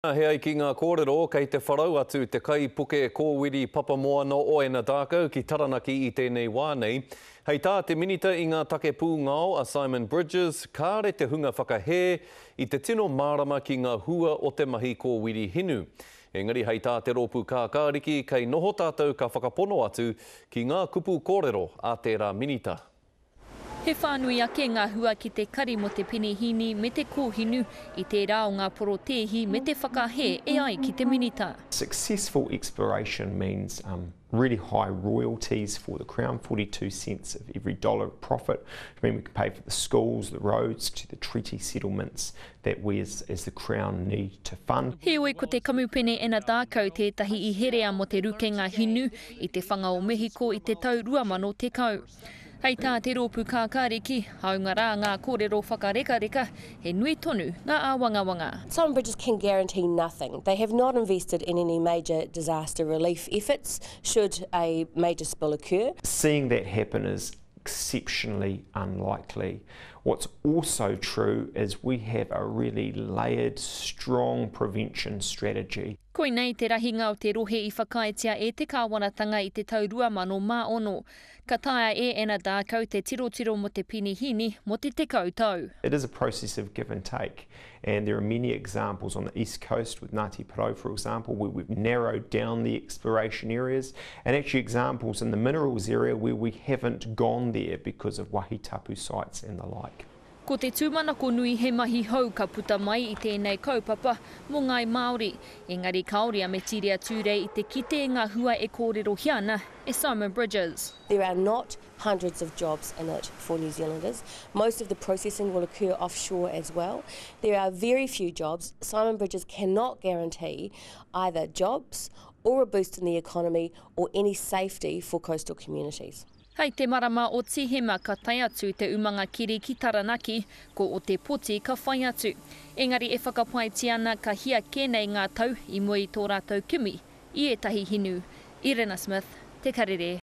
He ai ki ngā kōrero, kei te wharau atu te kaipuke kōwiri papamoana o Anadarko ki Taranaki i tēnei wā nei. Hei tā te Minita i ngā take pūngao a Simon Bridges, kāre te hunga whakahē i te tino mārama ki ngā hua o te mahi kōwiri hinu. Engari hei tā te rōpū kākāriki, kei noho tātou ka whakapono atu ki ngā kupu kōrero a tērā Minita. He whānui ake ngā hua ki te kari mō te penihīni me te kōhinu i tērā o ngā porotēhi me te whakahē e ai ki te Minita. Successful exploration means really high royalties for the Crown, 42 cents of every dollar of profit, which means we can pay for the schools, the roads, to the treaty settlements that we as, as the Crown need to fund. Heoi, ko te kamupene Anadarko tētahi i herea mō te rukenga hinu i te whanga o Mehiko i te tau 2010. Hei tā te rōpū kākāriki, hāunga rā ngā kōrero whakarekareka, he nui tonu ngā āwangawanga. Simon Bridges can guarantee nothing. They have not invested in any major disaster relief efforts should a major spill occur. Seeing that happen is exceptionally unlikely. What's also true is we have a really layered, strong prevention strategy. Koinei te rahinga o te rohe i whakaaetia e te kāwanatanga i te tau 2006. Ka taea e Anadarko te tirotiro mō te penihīni mō te 10 tau. It is a process of give and take and there are many examples on the east coast with Ngāti Porou for example where we've narrowed down the exploration areas and actually examples in the minerals area where we haven't gone there because of wahi tapu sites and the like. Ko te tūmanako nui he mahi hou ka puta mai i tēnei kaupapa mō ngāi Māori, engari kāore a Metiria Turei i te kite i ngā hua e kōrerohia ana e Simon Bridges. There are not hundreds of jobs in it for New Zealanders. Most of the processing will occur offshore as well. There are very few jobs. Simon Bridges cannot guarantee either jobs or a boost in the economy or any safety for coastal communities. Hei te marama o Tīhema ka tae atu te umanga kiri ki Taranaki, ko Otepoti ka whai atu. Engari e whakapaetia ana ka hia kē nei ngā tau i mua i tō rātou kimi i ētahi hinu. Irena Smith, Te Karere.